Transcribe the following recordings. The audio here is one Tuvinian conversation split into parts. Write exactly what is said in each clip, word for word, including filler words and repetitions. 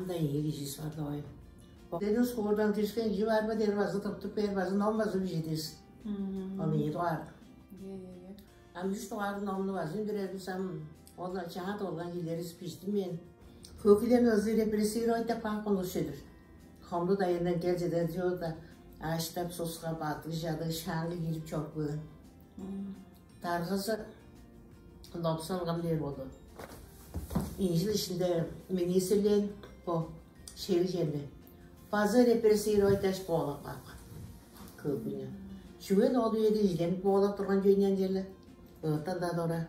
Анда ийи кижи бар-даа. Дедим, скордан дишкен кижи бар бе дээр, база тыптып бээр, база ном база бижидис. Ол ийи дугаар. Ам үш дугаар номну база үндүрербис ам. Ол чаа долган килерис биждим мен. Көкүлен ызы репрессировать деп каапкан ушедир. Хомду дайындан кел чеден жолда аштап суска бадыг жады шаңгы кирип чорупкан. Даргазы Лобсон кам дээр болду. Инжил ишинде министрлен бо шел черде база репрессировать даш боолап каапкан. Көбүнө. Чүген ол үеде ижиленип боолап турган чөйнен черле. Ыттан да дора.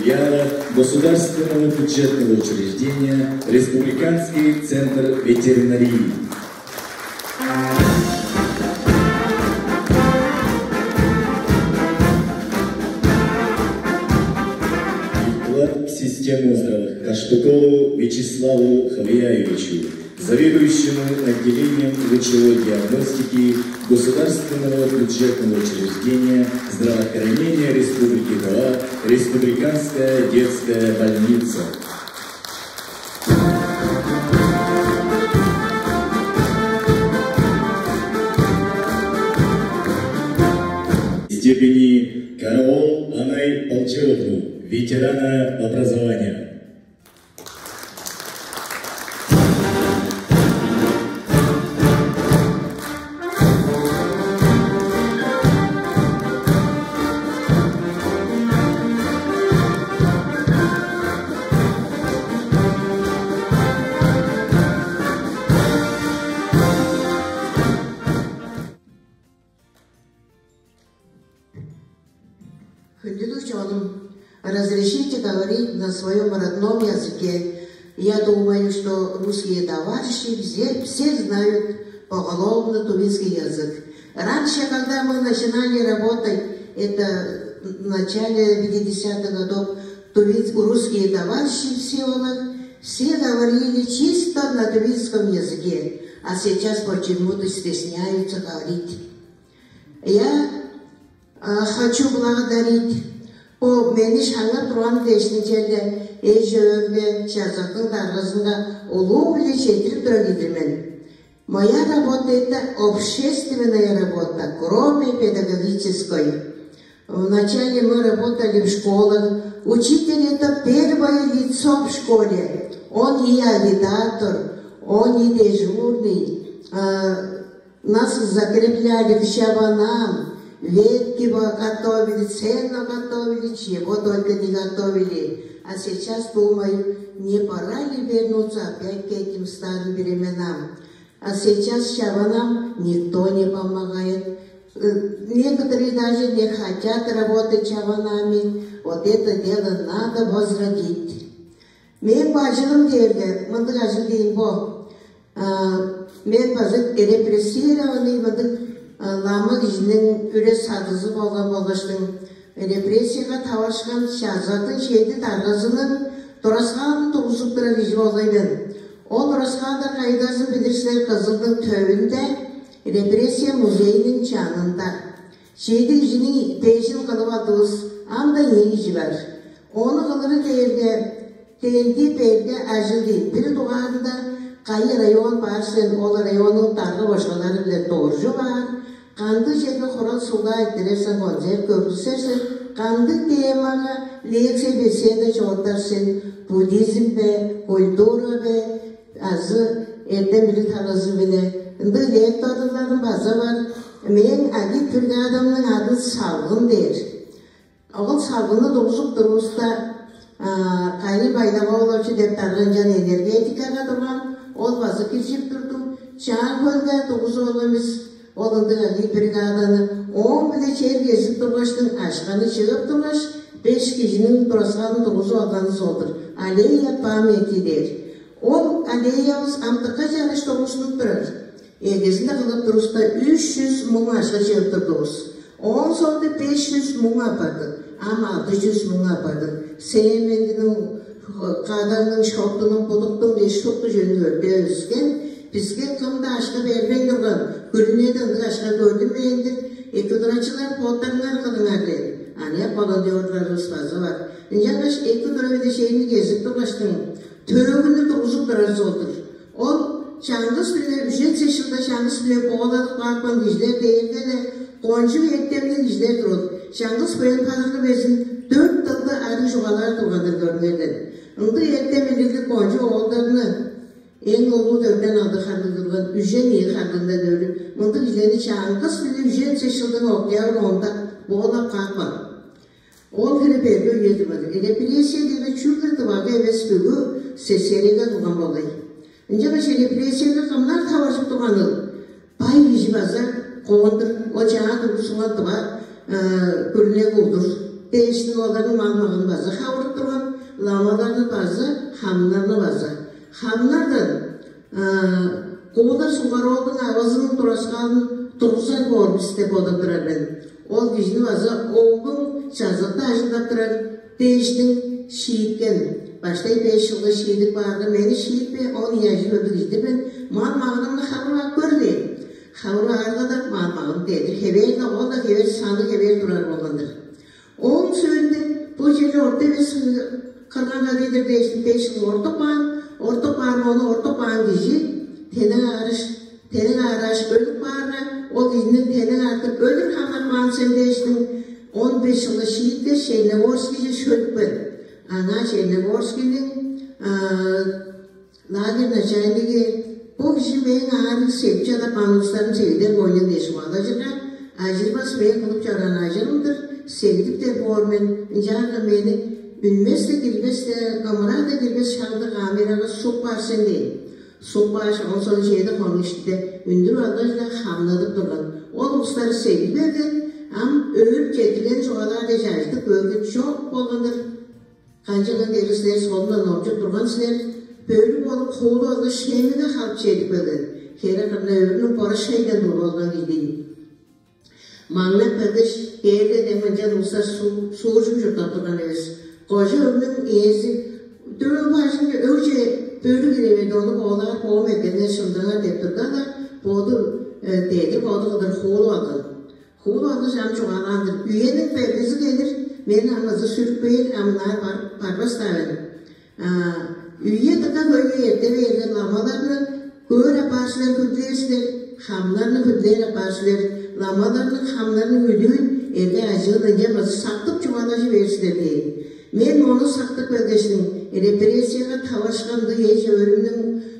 Филиала государственного бюджетного учреждения Республиканский центр ветеринарии. Вклад в систему здравоохранения Каштыкову Вячеславу Хавияевичу, заведующему отделением лучевой диагностики Государственного бюджетного учреждения здравоохранения Республики Тыва, Республиканская детская больница. Степени Караол Анай Балчыровну, ветерана образования. Хүндүлүг чонум, разрешите говорить на своём родном языке. Я думаю, что русские товарищи все, все знают поголовно тувинский язык. Раньше, когда мы начинали работать, это в начале пятидесятых годов, тувинс-, русские товарищи в селах, все говорили чисто на тувинском языке, а сейчас почему-то стесняются говорить. Я А, хочу благодарить бо мени шаңнап турган дээштиң черле эш-өөрүнге, чазактың даргазынга улуу-биле четтирип турар кижи-дир мен. Моя работа — это общественная работа, кроме педагогической. Вначале мы работали в школах. Учитель — это первое лицо в школе. Он и агитатор, он и дежурный. А, Нас закрепляли к чабанам, ветки готовили, сено готовили, чего только не готовили. А сейчас думаю, не пора ли вернуться опять к этим старым временам? А сейчас чабанам никто не помогает. Э, некоторые даже не хотят работать чабанами. Вот это дело надо возродить. Мээң бо ажылым дээрге мындыг ажыл дээн бо. А, мен база репрессированный мындыг, а, лама кижиниң үре-садызы болган болгаштың, репрессияга таварышкан чазактың чеди даргазының тураскаалын тургузуп турар кижи болгай мен. Ол тураскаалдар кайдазын билир силер, Кызылдың төвүнде репрессия музейиниң чанында. Чеди кижиниң бежин кылып алдывыс, ам-даа ийи кижи бар. Ону кылыры дээрге, тенди берге ажыл-дыр. Бир дугаарында кайы район баар сен, ол районнуң дарга-бошкалары-биле доржуп аар, кандыг черге хурал-суглаа эрттирер сен, концерт көргүзер сен, кандыг темага лекция, беседа чорудар сен, буддизм бе, культура бе, азы эртем-билиг талазы-биле. Ындыг лекторларым база бар. Мээң агитбригадамның адын «Салгын» дээр. Ол салгынны тургузуп турувуста, Кайын Байнаволович деп дарган чан энергетикага турган, ол база киржип турду. Чаан-Хөлге тургузуп алган бис ол ындыг агитбригаданы. Ооң-биле чер кезип тургаштың, акшаны чыып тургаш, беш кижиниң тураскаалын тургузуп алганывыс ол-дур. Аллея памяти дээр. Ол аллеявыс ам дыка чараш тургустунуп турар. Эгезинде кылып туруста, үш чүс муң акша чыып турдувус. Ооң соонда беш чүс муң апарды, ам алды чүс муң апарды. Сээм мендиниң, кадаңның, шоктунуң, будуктуң дээш шупту чүвени өртээ өскен. Биске кым-даа акша бербейн турган, күрүнеде ындыг акша көрдүнмээн-дир. Эки турачылар, боттарыңар кылыңар дээн. Аныяк волонтёрларывыс база бар. Ынчангаш эки тура бедешээни кезип тургаштың, төөгүнү тургузуп турар чол-дур. Ол чаңгыс-биле, үжен сес чылда чаңгыс-биле боолалып каапкан кижилер дээрге-ле кончуг эртемниг кижилер-дир ол. Чаңгыс Буян-Бадыргы безин дөрт дылды арыг чугаалаар турган-дыр, көрүңерден. Ындыг эртем-билиглиг кончуг оолдарны, эң улуу дөртен алды харлыг турган, үжен ийи харлыындан өрү, мындыг кижилерни чаңгыс-биле үжен сес чылдың октябрь онда боолап каапкан. Ол хире берге үе турган. Репрессия дээрге чүгле Тывага эвес, бүгү СССР-ге турган болгай. Ынчангаш репрессияга кымнар таваржып турганыл? Бай кижи база коон-дур, ол чаа тургузунган тыва, э, күрүнег улус-тур дээштиң, оларның мал-маганын база хавырып турган, ламаларны база, хамнарны база. Хамнардан, э, Куулар Сунгароолдуң авазының тураскаалын тургузар боор бис деп бодап турар мен. Ол кижини база оглуң чазакта ажылдап турар дээштиң шииткен. Баштай беш чылда шиидип каарга, мени шиитпе, он ийи ажы-төлдүг кижи-дир мен, мал-маганымны хавырып ап көр дээн. Хавырып аарга-даа, мал-маганым дедир хевээр-даа, ол-даа хевээр, саны хевээр турар болган-дыр. Ооң сөөлүнде бо черле орта эвес кырган-кадыйдыр дээштиң беш чыл ортуп каан, ортуп каан, ону ортуп каан кижи тенег аарыш, тенег аарааш өлүп каарга, ол кижиниң тенег аартып өлүр хамнап каан сен дээштиң он беш чылда шииткеш, Черногорскийже шөлүпкен. Аңаа Черногорскийниң, а, лагерь начальниги: «Бо кижи мээң аарыг, сегип чадап каан улустарым сегидер бойнун» дээш чугаалажырга, «Ажырбас, мээң кылып чораан ажылым-дыр, сегидиптер боор мен, ынчаарга мени үнмес-даа, кирбес-даа, ымыраа-даа кирбес шагда камерага суп каар сен» дээн. Суп кааш, он соон чеди хонук иштинде үндүрүп алгаш-ла, хамнадып турган. Ол улустар сегип берген, ам өөрүп четтиргенин чугаалаар дээш ажыдып көөрге, чок болган-дыр. Канчалдан дээрге силер солундан номчуп турган силер, бөлүк болуп, хуулуп алгаш, Шемиге халып чедип келген. Хере кырында өвүрнүң бораш шайдан туруп алган кижи-дир ийин. Маңнап келгеш, кээрге, дең ынчан улустар суу-, сууржуп чурттап турган эвес. Кожа өгнүң ээзи: «Дөө бажыңче, өгже бөрү кире берди, ону боолаар, боом эргеннер шымдаңар» деп турда-ла, боду, э, дедир боду кылдыр хуулуп алган. Хуулуп алгаш, ам чугаалаан-дыр: «Үениң бергези келир, мени ам ызы сүрүп кээр, ам ынаар бар-, барбас-даа мен». А, үе дыка хөй эрте бээрге, ламаларны көөр апаар силер, хүндүлээр силер, хамнарны хүндүлээр апаар силер, ламаларның, хамнарның үлүүн эрге-ажыын ынчан база сактып чугаалажы бээр силер дээн. Мен мону сактып келгештиң, репрессияга таварышкан ындыг эш-өөрүмнүң,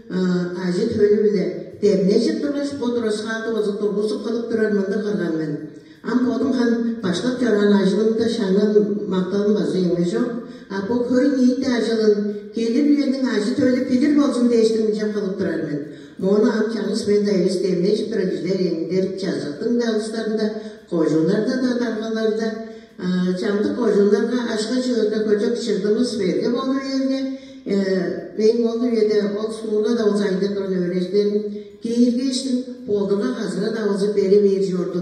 а, ажы-төлү-биле демнежип тургаш, бо тураскаалды база тургузуп кылып турар мындыг кырган мен. Ам бодум харын баштап чораан ажылымда шаңнал-макталым база эңме чок. А бо хөй-ниити ажылын келир үениң ажы-төлү билир болзун дээштиң мынчап кылып турар мен. Мону ам чаңгыс мен-даа эвес, демнежип турар кижилер эңдерик чазыктың-даа улустарында, кожууннарда-даа, даргаларда, а, чамдык кожууннарга акша чыырда көчөк чыгдывыс берге болу бээрге, э, мээң ол үеде ол суурга-даа болза айда турган өөреникчилерим кииргештиң, болдурга-казыра-даа болза бере бээр чорду.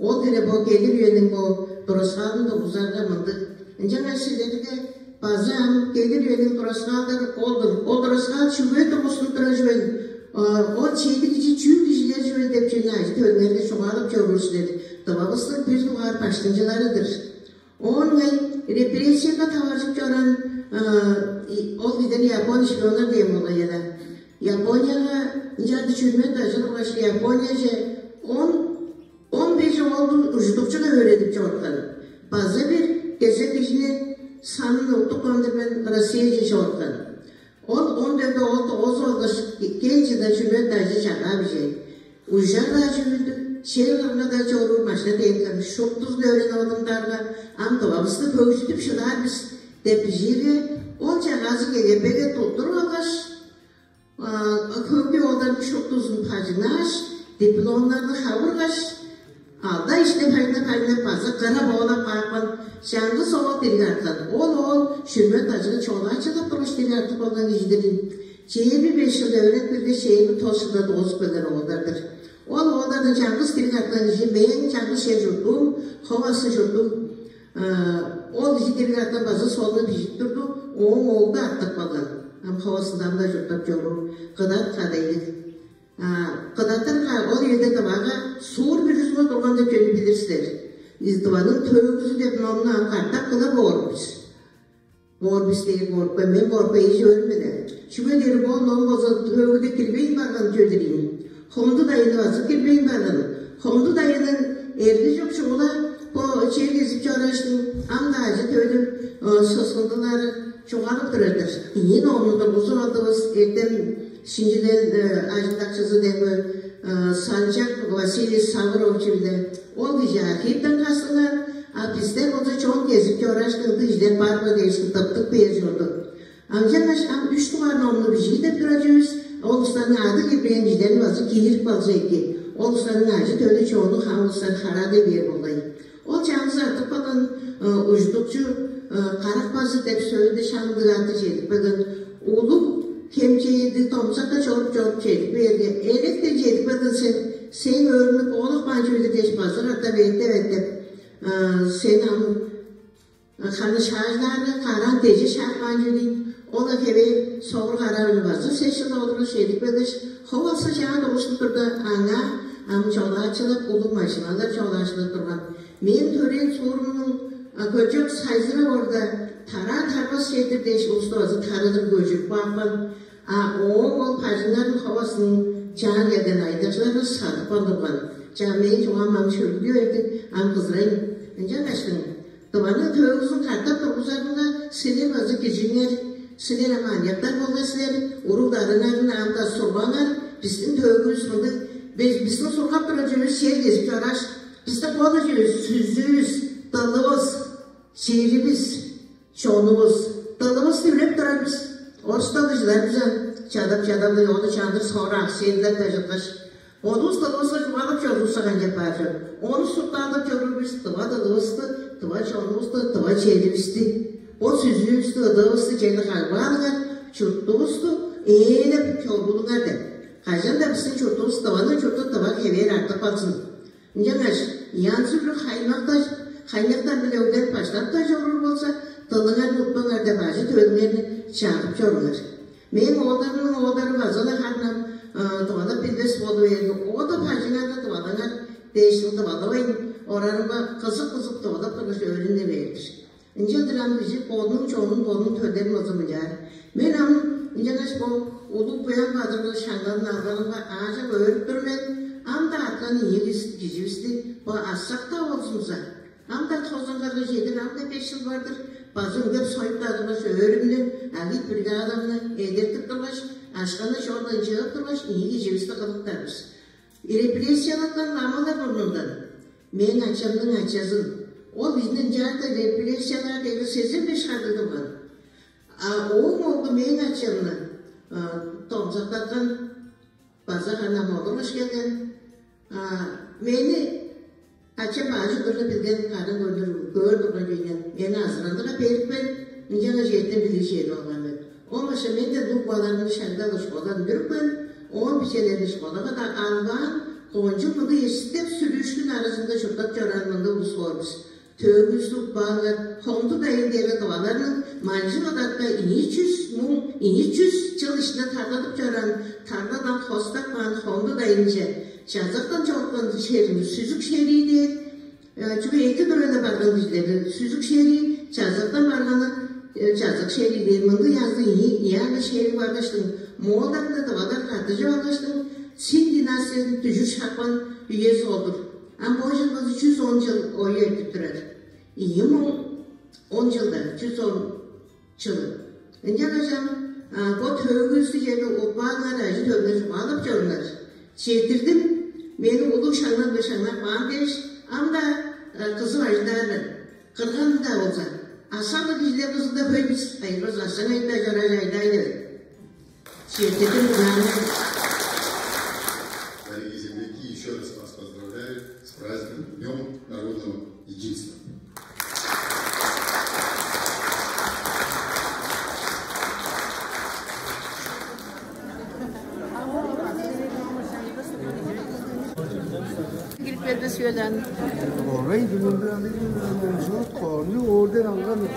Ол хире бо келир үениң бо тураскаалын тургузарга мындыг. Ынчангаш силерге база ам келир үениң тураскаалдары ол-дур. Ол тураскаал чүге тургустунуп турар чүвел? Ол чеди кижи чүү кижилер чүвел деп чүвени ажы-төлүңерге чугаалап чоруур силер. Тывавыстың бир дугаар баштыңчылары-дыр. Оон ыңай репрессияга таваржып чораан, а, и-, ол кижилер япон шпионнар дээн болгай-ла. Японияга ынчаарда чүрүмеде ажылдап кааш, Японияже он, он беш оолду ужудукчуга өөредип чоруткан. База бир кезек кижини санын уттупкан-дыр мен, Россияже чоруткан. Ол он дөрт оолду озуп алгаш, кел чыда чүрүмеде ажы-чагаа бижээн. Ужар-даа чүвүлдүг, шер кырынга-даа чоруур машина-техниканы шуптузун өөренип алдым даарга, ам Тывавысты хөгжүдүп шыдаар бис. деп бижиирге, ол чагаазы КГБ-ге туттуруп алгаш, хөглү оолдарның шуптузун бажыңнааш, дипломнарны хавыргаш, алда ишти бажыңнап-бажыңнап база кыра боолап каапкан, чаңгыс оол дириг арткан. Ол оол шүрмет ажыгы чолаачылап тургаш дириг артып калган кижи-дир ийин. Чээрби беш чылда өөренип келгеш, чээрби тос чылда доозуп келген оолдар-дыр. Ол оолдардан чаңгыс дириг арткан кижи мээң чаңгыс чер чуртум, Ховасы чуртум. Ол кижи дириг арткан база солун бижип турду, ооң оолду артып калган. Ам Ховасында ам-даа чурттап чоруур, кыдат кадайлыг. Кыдаттар ол үеде Тывага суур бүрүзүнге турган деп чүвени билир силер. Тываның төөгүзү деп номну ам катап кылыр боор бис. Боор бис дээр, бооруп каан, мен бооруп каан эжи өөрүм-биле. Чүге дээрге бо ном болза төөгүде кирбейн барган чүве-дир ийин. Хомду дайыны база кирбейн барган. Хомду дайының эрги чок чугула бо чер кезип чораштың ам-даа ажы-төлү сыскылдылары чугаалап турар-дыр. Ийи номну тургузуп алдывыс, эртем шинчилел ажылдакчызы демги Санчак Василий Саврович-биле. Ол кижи архивтен кастыңар, а бистер болза чон кезип чорааш, ындыг кижилер бар бе дээш, тыптып бээр чорду. Ынчангаш ам үш дугаар номну бижиир деп турар чүвевис, ол улустарның ады кирбээн кижилерни база киирип калза эки, ол улустарның ажы-төлү чону хам улустар харадай бээр болгай. Ол чаңгыс артып калган ужудукчу Карак-Бажы деп сөөлү шаандыгады чедип келген улуг хемчээди домзакка чоруп-чоруп чедип бээрге, электе чедип келген сен, сээң өөрүңнү боолап каан чүве-дир дээш база катап эттеп-эттеп, сени ам ханы шаажылаарга караан деже шаап каан чүве-дир ийин. Ол хевээр согур карааны база сес чыл олургаш чедип келгеш, ховалса чаа дугуштуп турда, аңаа ам чолаачылап, улуг машиналар чолаачылап турган. Мээң төрээн суурумнуң көчөк сайзырап орда тараа тарбас чедир дээш улусту база тарадыр көжүрүп каапкан. А ооң ол бажыңнарын ховасының чаан келген айдакчылары садыпкан турган. Чаа, мээң чугаам ам шөлгү берди, ам кызырайн. Ынчангаштың Тываның төөгүзүн катап тургузарынга силер база кижиңер, силер ам аныяктар болгай силер, уруг-дарыыңарны ам-даа сурбаңар, бистиң төөгүвүс мындыг, бис, бистиң сургап турар чүвевис чер кезип чорааш, бисти кол чүвевис, сүзүүвүс, дылывыс, черивис, чонувус, дылывысты үреп турар бис. Орустан-даа чыдар бис ам, чадап-чадап-ла ону чандыр соора аксиерлеп-даа чыткаш, бодувус дылывыска чугаалап чорувусса канчап баар чор. Ону суртаалдап чоруур бис тыва дылывысты, тыва чонувусту, тыва черивисти. Бо сүзүүвүстү, ыдыывысты черле кагбаалыңар, чуртувусту ээлеп чоргулуңар деп. Кажан-даа бистиң чуртувус, Тываның чурту тыва хевээр артып калзын. Ынчангаш янзы-бүрү хаймактар, хаймактар-биле өгденип баштап-даа чоруур болза, дылыңарны утпаңар деп ажы-төлүңерни чагып чоруңар. Мээң оолдарымның оолдары база-ла харын ам тывалап билбес болу бээрге, оода бажыңарны тывалаңар дээш, тывалавайн орарымга, кызып-кызып тывалап тургаш өөрүне бээр-дир. Ынчалдыр ам кижи бодунуң чонун бодунуң төлдерин болза мынчаар. Мен ам ынчангаш бо улуг Буян бадыргы шаңналын алганымга аажок өөрүп тур мен, ам-даа арткан ийи киживисти бо ассак-даа болзумза, ам-даа тозаннарга чедир ам-даа беш чыл бар-дыр, база үнгеп союп-даа тургаш, өөрүмнү, агитбригадамны эдертип тургаш, акшаны чордан чыып тургаш, ийи киживисти кылыптар бис. Репрессиялаткан ламалар мурнундан мээң ачамның ачазын, ол кижини ынчаарда репрессиялаар дээрге сезенмеш кагдыг турган. А ооң оглу мээң ачамны домзактаткан, база харын ам олургаш келген. Мени ачам баажы-дырлы билген, карын көрдүр көөр турган ийин. Мени азырандыга берипкен, ынчангаш эртен билир чери болган мен. Оон башка мен-даа улуг баламны шагда-ла школадан үндүрүпкен, оон бичелерни школага-даа албаан, кончуг мындыг эстеп сүлүүшкүн аразында чурттап чораан мындыг улус боор бис. Төөгүвүстү утпаалыңар, хомду дайын дээрге тываларның манчы бодатка ийи чүс муң, ийи чүс чыл иштинде тарладып чораан, тарладан хостап каан хомду дайынче чазактан чоруткан шерни сүзүк шерии дээр. Чүге эки дуруйда барган кижилерге сүзүк шерии, чазактан барганы, чазак шерии дээр, мындыг янзы ийи янзы шериг баргаштың, моолдарны тывалар каттыжып алгаштың, Цин династиязын дүжүр шапкан үези ол-дур. Ам бо чыл болза чүс он чыл ою эртип турар. Ийи муң он чылда, чүс он чылы. Ынчангаш ам бо төөгүвүстү черле утпаалыңар, ажы-төлүңер чугаалап чоруңар. Четтирдим, мени улуг шаңнал-биле шаңнап каан дээш, ам-даа кызып ажылдаар мен. Кырган-даа болза, Ашак кижилер кызында хөй бис, айгыз ашаңайда чара чайдайлы. Чиэтетин дыңааны. Дорогие земляки, еще раз вас поздравляю с праздником, Днем народного единства. Кирип бербес үелерин. Орай дүнүндө аны орден алган.